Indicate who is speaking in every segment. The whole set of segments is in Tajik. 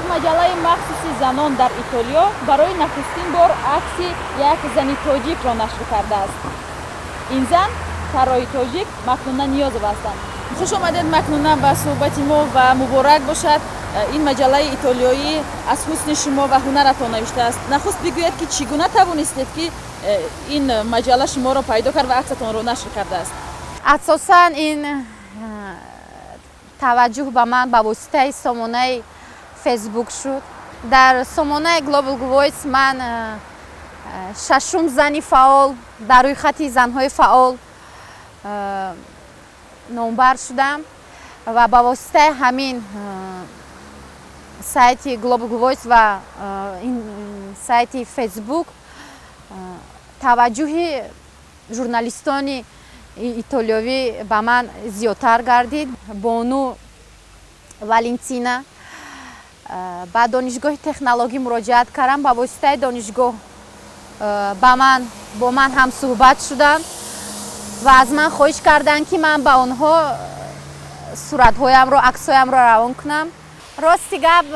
Speaker 1: Як маҷаллаи махсуси занон дар Итолиё барои нахустин бор акси як зани тоҷикро нашр кардааст. Ин зан тарроҳи тоҷик Макнуна Ниёзова ҳастанд. Хуш омадед, Макнуна, ба суҳбати мо ва муборак бошад. Ин маҷаллаи итолиёӣ аз ҳусни шумо ва ҳунаратон навиштааст. Нахуст бигӯед, ки чӣ гуна тавонистед, ки ин маҷалла шуморо пайдо кард ва аксатонро нашр кардааст?
Speaker 2: Асосан ин таваҷҷӯҳ ба ман ба воситаи сомонаи Фейсбук шуд. Дар сомонаи Global Voice ман шашум зани фаъол дар рӯйхати занҳои фаъол номбар шудам ва ба воситаи ҳамин сайти Global Voice ва сайти Фейсбук таваҷҷӯҳи журналистони итолиёвӣ ба ман зиёдтар гардид. Бону Валентина ба донишгоҳи технологӣ муроҷиат кардам. Ба воситаи донишгоҳ ба ман бо ман ҳамсӯҳбат шуданд ва аз ман хоҳиш карданд, ки ман ба онҳо суратҳоямро, аксҳоямро равон кунам. Рости гап,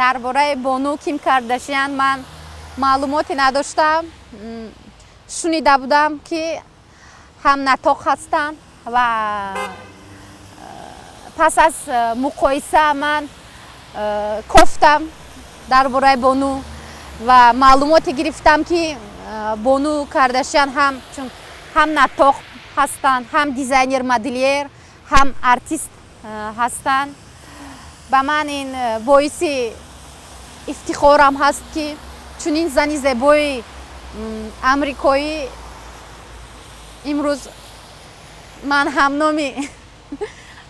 Speaker 2: дар бораи бону Ким Кардашиян ман маълумоте надоштам. Шунида будам, ки ҳам наттоқ ҳастанд ва пас аз муқоиса ман кофтам дар бораи бону ва маълумоте гирифтам, ки бону Кардашиян ҳам чун ҳам наттоқ ҳастанд, ҳам дизайнер модельер, ҳам артист ҳастанд. Ба ман ин боиси ифтихорам ҳаст, ки чунин зани зебои амрикоӣ имрӯз ман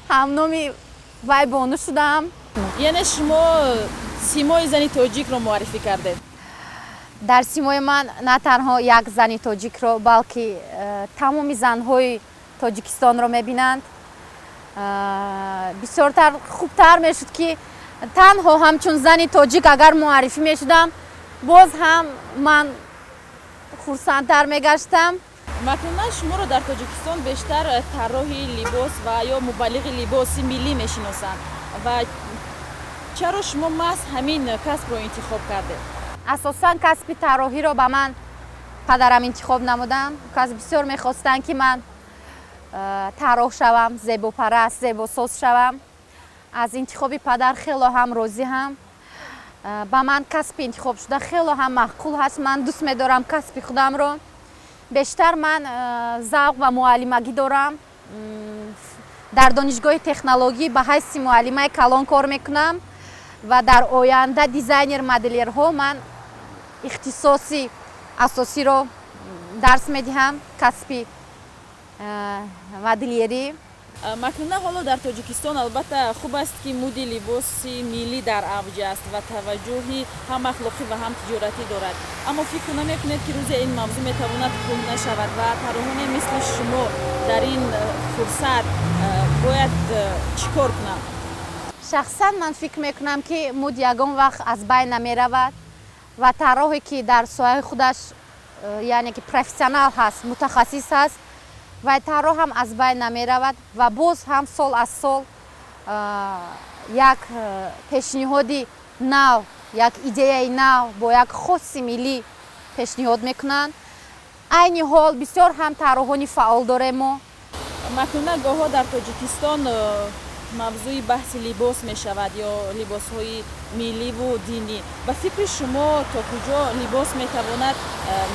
Speaker 2: ҳамноми вай бону шудам.
Speaker 1: Яъне шумо симои зани тоҷикро муаррифӣ кардед?
Speaker 2: Дар симои ман на танҳо як зани тоҷикро, балки тамоми занҳои Тоҷикистонро мебинанд. Бисёртар хубтар мешуд, ки танҳо ҳамчун зани тоҷик агар муаррифӣ мешудам, боз ҳам ман хурсандтар мегаштам.
Speaker 1: Макнуна, шуморо дар Тоҷикистон бештар тарроҳи либос ва ё мубаллиғи либоси миллӣ мешиносанд. Ва чаро шумо маҳз ҳамин касбро интихоб кардед?
Speaker 2: Асосан касби тарроҳиро ба ман падарам интихоб намуданд. Кас бисёр мехостанд, ки ман тарроҳ шавам, зебопараст, зебосоз шавам. Аз интихоби падар хело ҳам розӣ ҳам. Ба ман касби интихобшуда хело ҳам маъқул ҳаст. Ман дӯст медорам касби худамро. Бештар ман завқ ба муаллимагӣ дорам. Дар донишгоҳи технологӣ ба ҳайси муаллимаи калон кор мекунам ва дар оянда дизайнер модельерҳо ман ихтисоси асосиро дарс медиҳам, касби модельерӣ.
Speaker 1: Макнуна, ҳоло дар Тоҷикистон, албатта, хуб аст, ки муди либоси миллӣ дар авҷ аст ва таваҷҷӯҳи ҳам ахлоқӣ ва ҳам тиҷоратӣ дорад. Аммо фикр намекунед, ки рӯзе ин мавзӯъ метавонад кӯҳна шавад ва тарроҳоне мисли шумо дар ин фурсат бояд чӣ кор кунанд?
Speaker 2: Шахсан ман фикр мекунам, ки муд ягон вақт аз байн намеравад ва тарроҳе, ки дар соҳаи худаш, яъне ки профессионал ҳаст, мутахассис ҳаст, вай тарроҳ ҳам аз байн намеравад ва боз ҳам сол аз сол як пешниҳоди нав, як идеяи нав бо як хоси миллӣ пешниҳод мекунанд. Айни ҳол бисёр ҳам тарроҳони фаъол дорем мо.
Speaker 1: Макнуна, гоҳҳо дар Тоҷикистон мавзӯи баҳси либос мешавад ё либосҳои милливу динӣ. Ба фикри шумо, то куҷо либос метавонад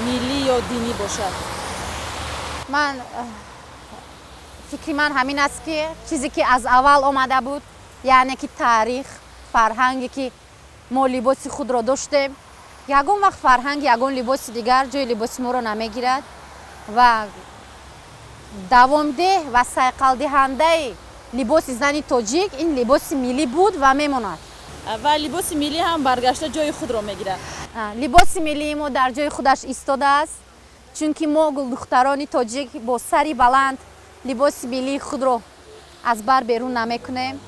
Speaker 1: миллӣ ё динӣ бошад?
Speaker 2: Ман фикри ман ҳамин аст, ки чизе ки аз аввал омада буд, яъне ки таърих, фарҳанге ки мо либоси худро доштем, ягон вақт фарҳанг, ягон либоси дигар ҷои либоси моро намегирад ва давомдеҳ ва сайқалдиҳандаи либоси зани тоҷик ин либоси миллӣ буд ва мемонад.
Speaker 1: Ва либоси миллӣ ҳам баргашта ҷои худро мегирад?
Speaker 2: Либоси миллии мо дар ҷои худаш истодааст, чунки мо, гулдухтарони тоҷик, бо сари баланд либоси миллии худро аз бар берун намекунем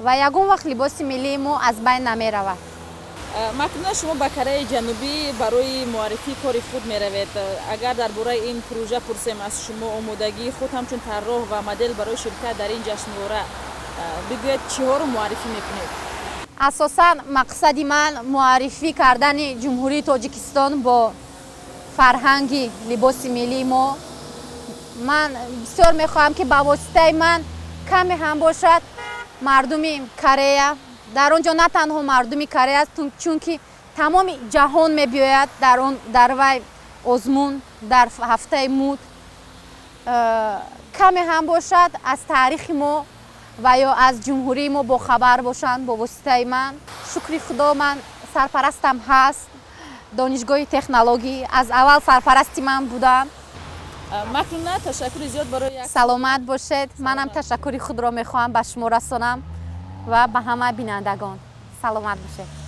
Speaker 2: ва ягон вақт либоси миллии мо аз байн намеравад.
Speaker 1: Макнуна, шумо ба Кореяи Ҷанубӣ барои муаррифии кори худ меравед. Агар дар бораи ин пурӯжа пурсем аз шумо, омодагии худ ҳамчун тарроҳ ва модел барои ширкат дар ин ҷашнвора Бигӯед, чиҳоро муаррифӣ мекунед?
Speaker 2: Асосан мақсади ман муаррифӣ кардани Ҷумҳурии Тоҷикистон бо фарҳанги либоси миллии мо. Ман бисёр мехоҳам, ки ба воситаи ман каме ҳам бошад, мардуми Корея, дар он ҷо на танҳо мардуми Корея, чунки тамоми ҷаҳон мебиёяд дар он, дар вай озмун, дар ҳафтаи мӯд, каме ҳам бошад, аз таърихи мо ва ё аз ҷумҳурии мо бохабар бошанд бо воситаи ман. Шукри Худо, ман сарпарастам ҳаст, Донишгоҳи технологӣ аз аввал сарпарасти ман буданд.
Speaker 1: Мафтуна, ташаккури зиёд барои як
Speaker 2: Саломат бошед. Манам ташаккури худро мехоҳам ба шумо расонам ва ба ҳама бинандагон. Саломат бошед.